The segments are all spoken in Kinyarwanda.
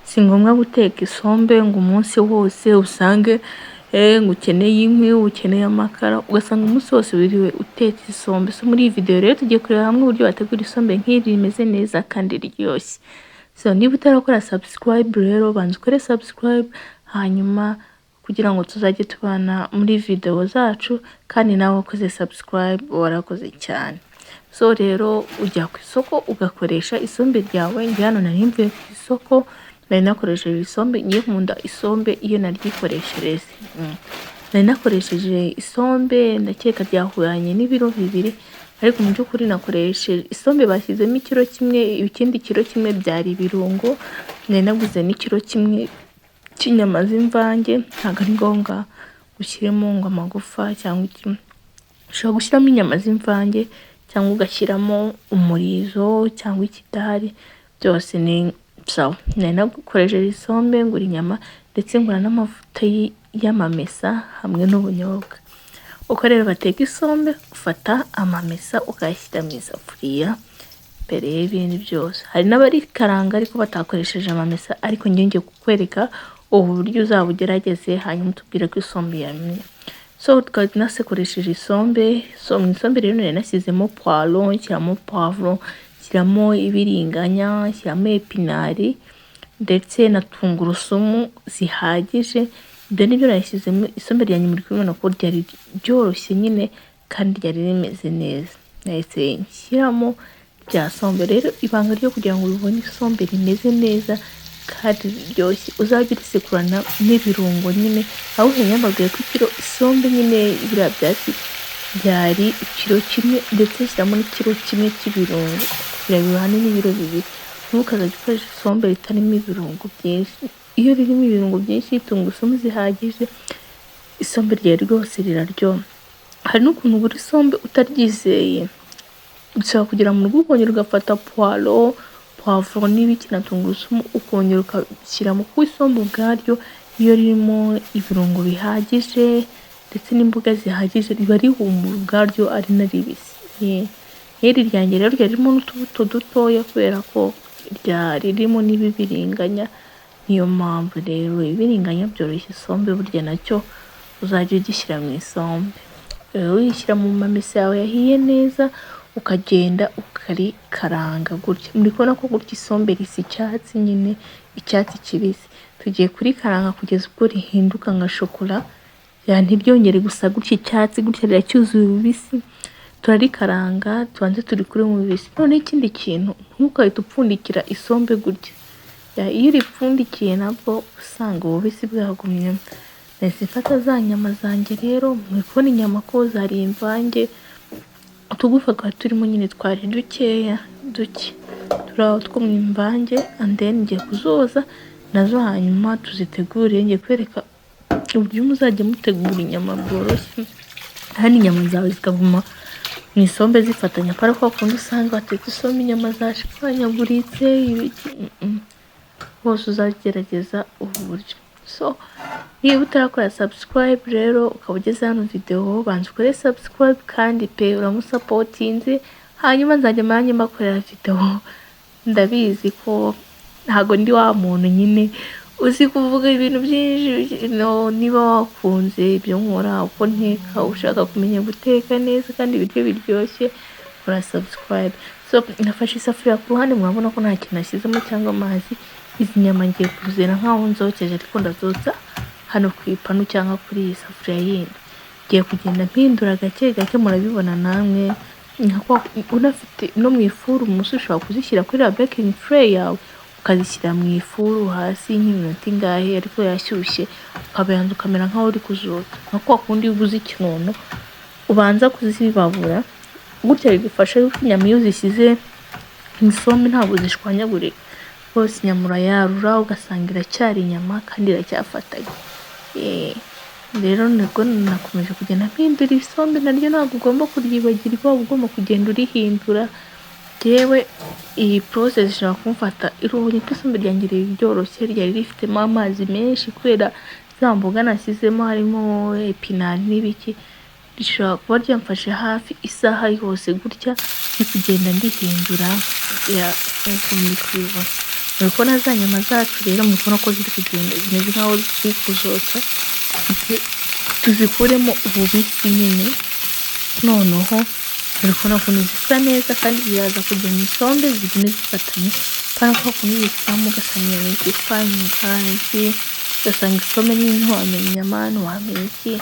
Si ngombwa guteka isombe ngo umunsi wose usange ngo ukeneye inkwi, ukeneye amakara, ugasanga umunsi wose wiriwe utetse isombe. So muri iyi video rero tugiye kureba hamwe uburyo wategura isombe nk'iri rimeze neza kandi riryoshye. So niba utarakora subscribe rero, banza ukore subscribe, hanyuma kugira ngo tuzajye tubana muri video zacu. Kandi nawe wakoze subscribe, warakoze cyane. So rero ujya ku isoko ugakoresha isombe ryawe. Njye hano nari mvuye ku isoko, nari nakoresheje isombe. Ngiye nkunda isombe iyo naryikoreshereze. Nari nakoresheje isombe, ndakeka ryahuranye n'ibiro 2, ariko mu by'ukuri nakoresheje isombe bashyizemo ikiro 1, ikindi kiro 1 byari ibirungo. Nari naguze n'ikiro 1 cy'inyama z'imvange. Ntabwo ari ngombwa ushyiremo ngo amagufa cyangwa iki, ushobora gushyiramo inyama z'imvange cyangwa ugashyiramo umurizo cyangwa ikidari, byose ni sawa. Nari nakoresheje isombe, ngura inyama, ndetse ngura n'amavuta y'amamesa hamwe n'ubunyobwa. Uko rero bateka isombe: ufata amamesa ukayashyira mu isafuriya mbere y'ibindi byose. Hari n'abarikaranga ariko batakoresheje amamesa, ariko njye ngiye kukwereka ubu buryo, uzaba ugerageze hanyuma utubwire ko isombe yamye. So twari nasekoresheje isombe. So mu isombe rero nari nashyizemo poireau, nshyiramo poivron, nshyiramo ibiringanya, nshyiramo épinards ndetse na tungurusumu zihagije. Ibyo nibyo nashyizemo. Isombe ryanjye muri kubibona ko ryari ryoroshye nyine kandi ryari rimeze neza. Nahise nshyiramo rya sombe. Rero ibanga ryo kugira ngo ubone isombe rimeze neza kandi riryoshye, uzajye urisekurana n'ibirungo nyine. Aho mbabwiye ko ikiro isombe nyine, biriya byatsi byari ikiro 1, ndetse nshyiramo n'ikiro 1 cy'ibirungo kugira bihane n'ibiro 2. Ntukazajye ukoresha isombe ritarimo ibirungo byinshi. Iyo ririmo ibirungo byinshi, tungurusumu zihagije, isombe ryawe rwose riraryoha. Hari n'ukuntu ugura isombe utaryizeye, ushobora kugera mu rugo ukongera ugafata poireau, poivron n'ibiki na tungurusumu, ukongera ukabishyiramo, kuko isombe ubwaryo iyo ririmo ibirungo bihagije ndetse n'imboga zihagije riba rihumura ubwaryo ari na ribisi. Nk'iri ryanjye rero ryari ririmo n'utubuto dutoya kubera ko ryari ririmo n'ibibiringanya. Niyo mpamvu rero ibibiringanya byoroshya isombe, burya nacyo uzajya ugishyira mu isombe. Uyishyira mu mamesa yawe yahiye neza, ukagenda ukarikaranga gutya. Muri kubona ko gutya isombe risa icyatsi nyine, icyatsi kibisi. Tugiye kurikaranga kugeza ubwo rihinduka nka shokora, ntiryongere gusa gutya icyatsi, gutya riracyuzuye ububisi. Turarikaranga, tubanze turikure mu bibisi. Noneho ikindi kintu, ntukahite upfundikira isombe gutya. Iyo uripfundikiye nabwo usanga ububisi bwagumyemo. Nahise mfata za nyama zanjye rero, muri kubona inyama ko zari imvange, utugufa twari turimo nyine twari dukeya duke, turi aho two mu imvange. And then ngiye kuzoza nazo hanyuma tuzitegure. Ngiye kwereka uburyo muzajya mutegura inyama bworoshye kandi inyama zawe zikaguma mu isombe zifatanya, kubera ko kundi usanga watetse isombe inyama zashwanyaguritse ibiki. Rwose uzagerageza ubu buryo. So niba utarakora subscribe rero, ukaba ugeze hano video, banza ukore subscribe kandi pe uramusupportinze, hanyuma nzajya nanjye mbakorera video. Ndabizi ko ntago ndi wa muntu nyine uzi kuvuga ibintu byinshi. No, niba wakunze ibyo nkora, uko nteka, ushaka kumenya guteka neza kandi ibiryo biryoshye, kora subscribe. So nafashe isafuriya ku ruhande, murabona ko nta kintu nashyizemo cyangwa amazi. Izi nyama ngiye kuzera nkaho nzokeje, ariko ndazotsa hano ku ipanu cyangwa kuri iyi safuriya yindi. Ngiye kugenda mpindura gake gake, murabibona namwe. Unafite no mu ifuru umunsi, ushobora kuzishyira kuri ya baking tray yawe, ukazishyira mu ifuru hasi nk'iminota ingahe ariko yashyushye, ukabanza ukamera nkaho uri kuzotsa, nka kwa kundi iyo uguze ikinono ubanza kuzibabura gutya. Bigufasha yuko inyama iyo uzishyize mu isombe ntabwo zishwanyagurika rwose. Inyama urayarura ugasanga iracyari inyama kandi iracyafatanye. Rero nibwo nakomeje kugenda mpindura isombe. Naryo ntabwo ugomba kuryibagirwa, uba ugomba kugenda urihindura. Njyewe iyi process ishobora kumfata, urabonye ko isombe ryanjye riri ryoroshye, ryari rifitemo amazi menshi kubera za mboga nashyizemo, harimo épinards n'ibiki. Rishobora kuba ryamfashe hafi isaha yose gutya ndi kugenda ndihindura, nk'uko muri kubibona. Muri kubona za nyama zacu rero, muri kubona ko ziri kugenda zimeze nkaho ziri kuzotsa, tuzikuremo ububisi nyine. Noneho muri kubona ukuntu zisa neza, kandi ziraza kujya mu isombe zigume zifatanye, kandi kwa kundi uzishyiramo ugasanga inyama zishwanyuka iki, ugasanga isombe nyine ntiwamenya inyama, ntiwamenya iki.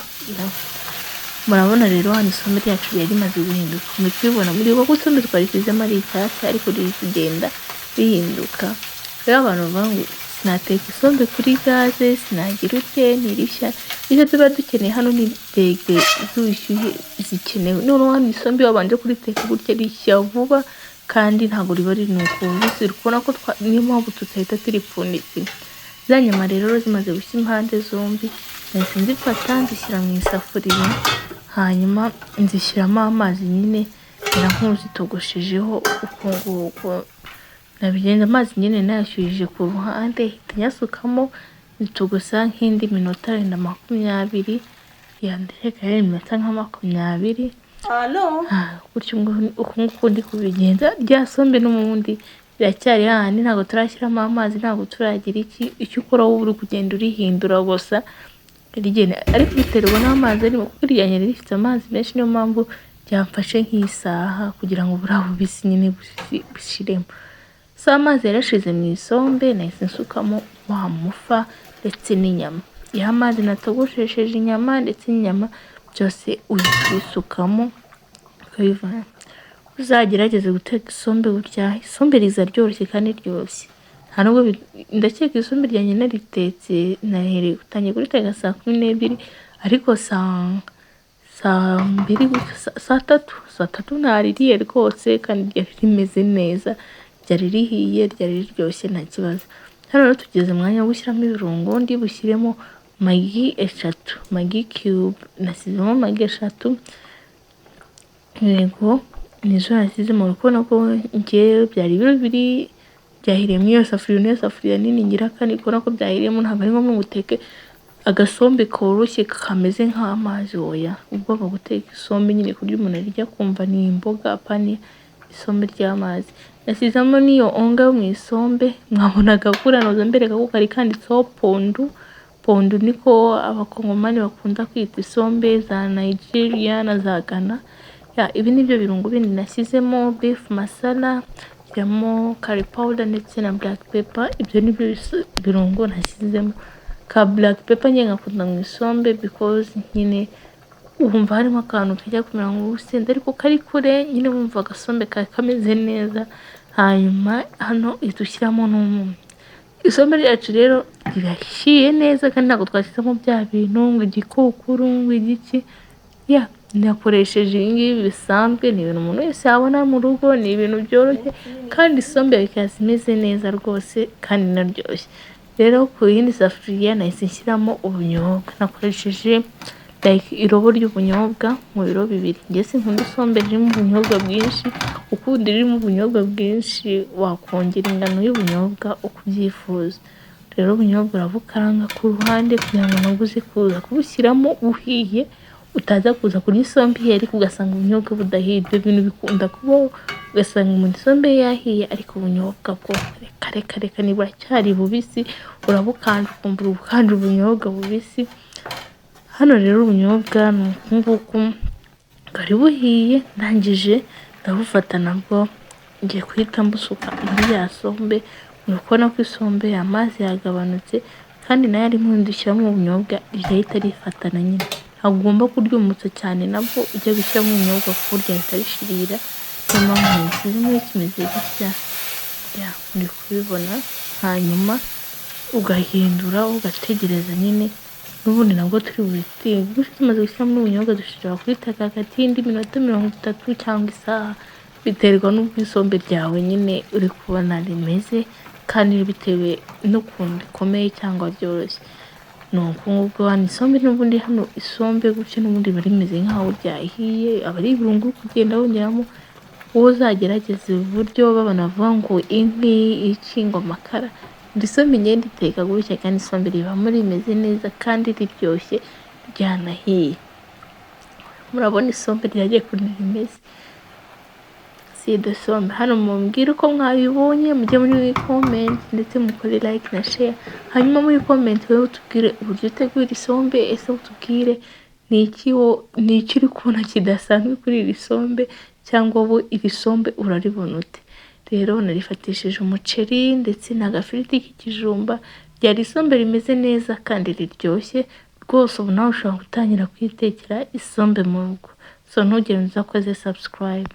Murabona rero hano isombe ryacu ryari rimaze guhinduka, muri kubibona, muribuka ko isombe twarishyizemo ari icyatsi, ariko riri kugenda rihinduka. Rero abantu bavuga ngo sinateka isombe kuri gaze, sinagira ute, ntirishya, icyo tuba dukeneye hano ni degré z'ubushyuhe zikenewe. Noneho hano isombe iyo wabanje kuriteka gutya rishya vuba, kandi ntabwo riba rinuka ububisi. Uri kubona ko niyo mpamvu tutahita turipfundikira. Za nyama rero zimaze gushya impande zombi, nahise nzifata nzishyira mu isafuriya, hanyuma nzishyiramo amazi nyine, mera nk'uzitogoshejeho uko nguko nabigenza. Amazi nyine nayashyuhije ku ruhande, hita nyasukamo, nzitogosa nk'indi minota wenda 20, ndakeka yari iminota nka 20 gutyo uku nguku ndi kubigenza. Rya sombe n'ubundi riracyari hahandi, ntabwo turashyiramo amazi, ntabwo turagira iki. Icyo ukora wowe, uri kugenda urihindura gusa rigenda, ariko biterwa n'amazi arimo, kuko iryanjye rifite amazi menshi, niyo mpamvu byamfashe nk'isaha kugira ngo buriya bubisi nyine bushiremo. So amazi yarashize mu isombe, nahise nsukamo wa mufa ndetse n'inyama. Ya mazi natogoshesheje inyama ndetse n'inyama byose uhita ubisukamo, ukabivanga. Uzagerageze guteka isombe gutya, isombe riza ryoroshye kandi riryoshye. Nta nubwo ndakeka isombe ryanjye naritetse, nahereye gutangiye kuriteka saa 12, ariko saa 2 gutyo, saa 3 naririye rwose, kandi ryari rimeze neza, ryari rihiye, ryari riryoshye, nta kibazo. Hano rero tugeze mu mwanya wo gushyiramo ibirungo, ndi bushyiremo Maggi eshatu, Maggi cube, nashyizemo Maggi eshatu, yego nizo nashyizemo. Uri kubona ko njyewe byari ibiro 2 byahiriyemo iyo safuriya, niyo safuriya nini ngira, kandi uri kubona ko byahiriyemo. Ntabwo ari ngombwa ngo uteke agasombe koroshye kameze nk'amazi, oya, ugomba guteka isombe nyine ku buryo umuntu arirya akumva ni imboga, apana isombe ry'amazi. Nashyizemo n'iyo onga yo mu isombe mwabonaga kuriya, noza mbereka ko kari kanditseho pondu. Pondu niko Abakongomani bakunda kwita isombe za Nigeria na za Ghana. Ibi ni byo birungo bindi nashyizemo: beef masala, nshyiramo curry powder ndetse na black pepper. Ibyo ni byo birungo nashyizemo. Ka black pepper njye ngakunda mu isombe because nyine wumva harimo akantu kajya kumera nk'urusenda ariko kari kure nyine, wumva agasombe kari kameze neza. Hanyuma hano uhita ushyiramo n'umunyu. Isombe ryacu rero rirahiye neza, kandi ntabwo twashyizemo bya bintu ngo igikukuru ngo igiki. Ya, nakoresheje ibi ngibi bisanzwe, ni ibintu umuntu wese yabona mu rugo, ni ibintu byoroshye, kandi isombe ikaza imeze neza rwose kandi inaryoshye. Rero ku yindi safuriya nahise nshyiramo ubunyobwa, nakoresheje like irobo ry'ubunyobwa mu biro 2. Njye sinkunda isombe ririmo ubunyobwa bwinshi, ukunda irimo ubunyobwa bwinshi wakongera ingano y'ubunyobwa uko ubyifuza. Rero ubunyobwa urabukaranga ku ruhande kugira ngo nabwo uze kuza kubushyiramo buhiye, utaza kuza kurya isombe ihiye ariko ugasanga ubunyobwa budahiye. Ibyo bintu bikunda kubaho, ugasanga umuntu isombe ye yahiye ariko ubunyobwa bwo reka reka reka, ni buracyari bubisi, urabukanja ukumva uri gukanja ubunyobwa bubisi. Hano rero ubunyobwa ni uku nguku bwari buhiye, ndangije ndabufata nabwo ngiye guhita mbusuka muri ya sombe. Uri kubona ko isombe amazi yagabanutse, kandi nayo arimo dushyiramo ubunyobwa rirahita rifatana nyine. Ntabwo ugomba kuryumutsa cyane nabwo ujya gushyiramo ubunyobwa kuko ryahita rishirira, niyo mpamvu narishyizemo kimeze gutya, ya muri kubibona. Hanyuma ugahindura, ugategereza nyine, n'ubundi nabwo turi bubitinde. Tumaze gushyiramo ubunyobwa dushobora kubiteka hagati y'indi minota 30 cyangwa isaha, biterwa n'uko isombe ryawe nyine uri kubona rimeze, kandi bitewe n'ukuntu rikomeye cyangwa ryoroshye. Ni uku nguku hano isombe, n'ubundi hano isombe gutyo n'ubundi riba rimeze nk'aho ryahiye, aba ari ibirungo uri kugenda wongeramo. Wowe uzagerageze uburyo abantu bavuga ngo inkwi iki ngo amakara, iri sombe njye nditeka gutya, kandi isombe ribamo rimeze neza kandi riryoshye ryanahiye. Murabona isombe ryagiye ukuntu rimeze. See the sombe. Hano mumbwire uko mwabibonye, mujye muri comment ndetse mukore like na share. Hanyuma muri comment wowe utubwire uburyo utegura isombe, ese utubwire ni iki uri kubona kidasanzwe kuri iri sombe, cyangwa wowe iri sombe uraribona ute? Rero narifatishije umuceri ndetse n'agafiriti k'ikijumba, ryari isombe rimeze neza kandi riryoshye rwose. Ubu nawe ushobora gutangira kwitekera isombe mu rugo. So ntugende udakoze subscribe.